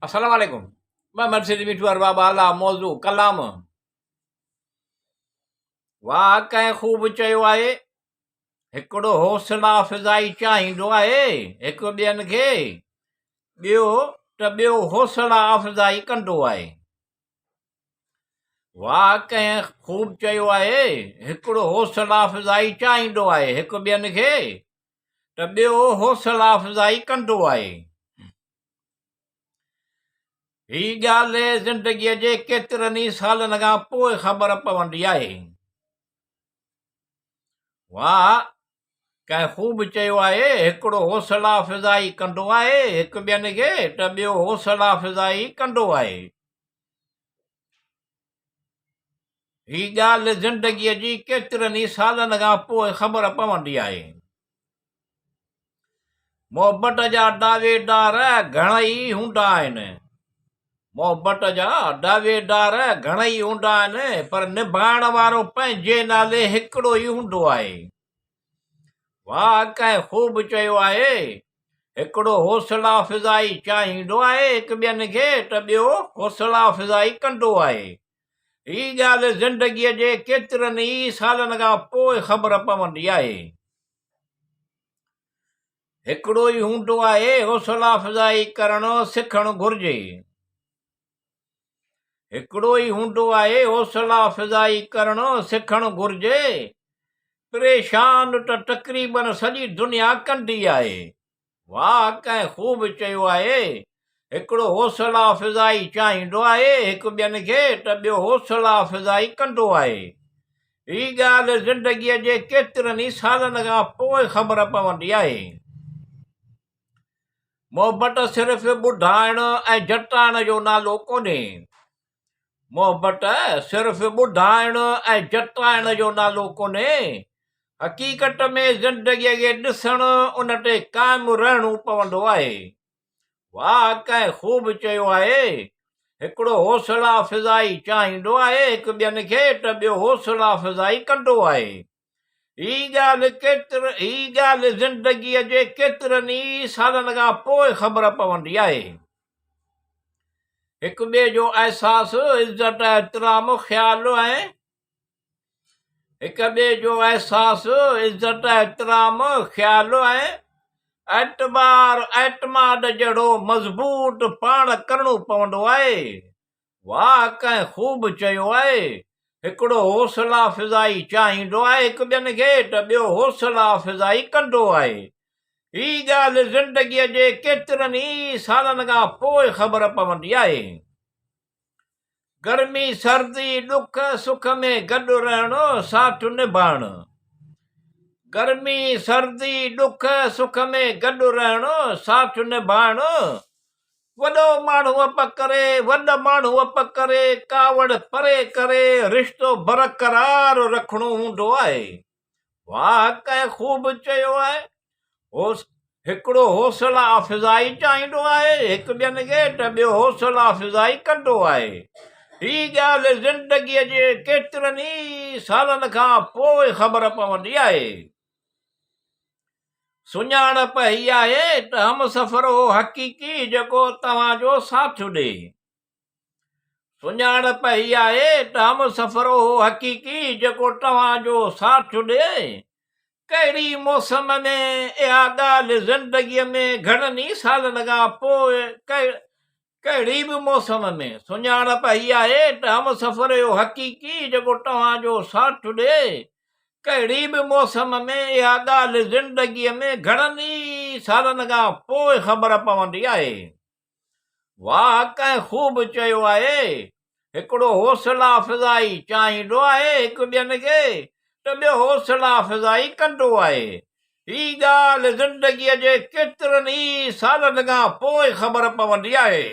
السلام عليڪم مان مرشد مٺو ارباب اعليٰ موضوع ڪلام واهه ڪنهن خوب چيو آهي هڪڙو حوصلا افزائي چاهيندو آهي هڪ ٻين کي ٻيو ته ٻيو حوصلا افزائي ڪندو آهي واهه ڪنهن خوب چيو آهي هڪڙو حوصلا افزائي چاهيندو آهي هڪ ٻين کي ته ٻيو حوصلا افزائي ڪندو آهي. هي ڳالهه زندگيء جي ڪيترن ئي سالن کان پوء خبر پوندي آهي. واهه ڪنهن خوب چيو آهي، هڪڙو حوصلا افزائي ڪندو آهي هڪ ٻين کي ته ٻيو حوصلا افزائي ڪندو آهي. هي ڳالهه زندگيء جي ڪيترن ئي سالن کان پوء خبر پوندي آهي. محبت جا دعويدار گهڻئي هوندا آهن. محبت جا دعويدار گهڻئي هوندا آهن پر نڀائڻ وارو پنهنجي نالي هڪڙو ئي هوندو آهي. واهه ڪنهن خوب چيو آهي، هڪڙو حوصلا افزائي چاهيندو آهي هڪ ٻين کي ته ٻيو حوصلا افزائي ڪندو آهي. هي ڳالهه زندگيء جي ڪيترن ئي سالن کان پوء خبر پوندي آهي. هڪڙو ئي هوندو آهي، حوصلا افزائي ڪرڻ سکڻ گهرجي. هڪڙو ئي هوندو آهي، حوصلا افزائي ڪرڻ سکڻ گهرجي. پريشان ته تقريبن سڄي دنيا ڪندي آهي. واهه ڪنهن خوب چيو آهي، هڪڙو حوصلا افزائي چاهيندو آهي هڪ ٻين کي ته ٻيو حوصلا افزائي ڪندو آهي. هي ڳالهه زندگيء جي ڪيترن ئي سالن کان پوء خبر پوندي آهي. محبت صرف ٻڌائڻ ۽ جتائڻ جو نالو ڪونهي. محبت صرف ٻڌائڻ ۽ جتائڻ جو نالو ڪونهي. حقيقت ۾ زندگيء کي ڏسڻ ان تي قائم رهڻو پوندو آهي. واهه ڪنهن خوب چيو آهي، هڪڙو حوصلا افزائي چاهيندو آهي هڪ ٻين کي ته ٻيو حوصلا افزائي ڪندو آهي. هي ڳالهه ڪيتر هي ڳالهه زندگيء جي ڪيترن ئي سالن کان پوء خبر پوندي آهي. هڪ ٻئي جو احساس، عزت، احترام، خيال ۽. هڪ ٻئي جو احساس، عزت، احترام، خيال ۽ اعتبار، اعتماد جهڙو مضبوط پاڻ ڪرڻو پوندو آهي. واهه ڪنهن خوب چيو آهي، هڪڙو حوصلا افزائي چاهيندو آهي هڪ ٻين کي ته ٻيو حوصلا افزائي ڪندو آهي. هي ڳالهه زندگيء جي ڪيترن ئي سالن کان پوء خبر پوندي آهي. گرمي سردي ڏک سک ۾ گڏ رهڻ ساٿ نڀائڻ. گرمي سردي ڏک سک ۾ گڏ رهڻ ساٿ نڀائڻ وڏو ماڻهو اپ ڪري، وڏ ماڻهو اپ ڪري، ڪاوڙ پري ڪري، رشتو برقرار رکڻو هوندو آهي. واهه ڪنهن خوب چيو آهي. هوس هڪڙو حوصلا افزائي چاهيندو آهي هڪ ٻين کي ته ٻيو حوصلا افزائي ڪندو آهي. هي ڳالهه زندگيء جي ڪيترن ئي سالن کان پوء خبر پوندي آهي. سڃاڻپ هي آهي ته همسفر اهو حقيقي جيڪو توهان جو ساٿ ڏئي. سڃاڻپ هي آهي ته همسفر اهو حقيقي جيڪو توهان جو ساٿ ڏئي. ڪهڙي موسم ۾ اها ڳالهه زندگيء ۾ گهڻن ئي سالن کان پوء ڪهڙي به موسم ۾، سڃاڻپ هي آهي ته همسفر اهو حقيقي جيڪو توهان جو ساٿ ڏئي. ڪهڙي به موسم ۾ اها ڳالهه زندگيء ۾ گهڻن ئي سالن کان پوء خبر پوندي آهي. واهه ڪنهن خوب چيو آهي، هڪڙو حوصلا افزائي چاهيندو آهي هڪ ٻين کي ته ٻيو حوصلا افزائي ڪندو آهي. هي ڳالهه زندگيء جي ڪيترن ئي سالن کان پوء خبر پوندي آهي.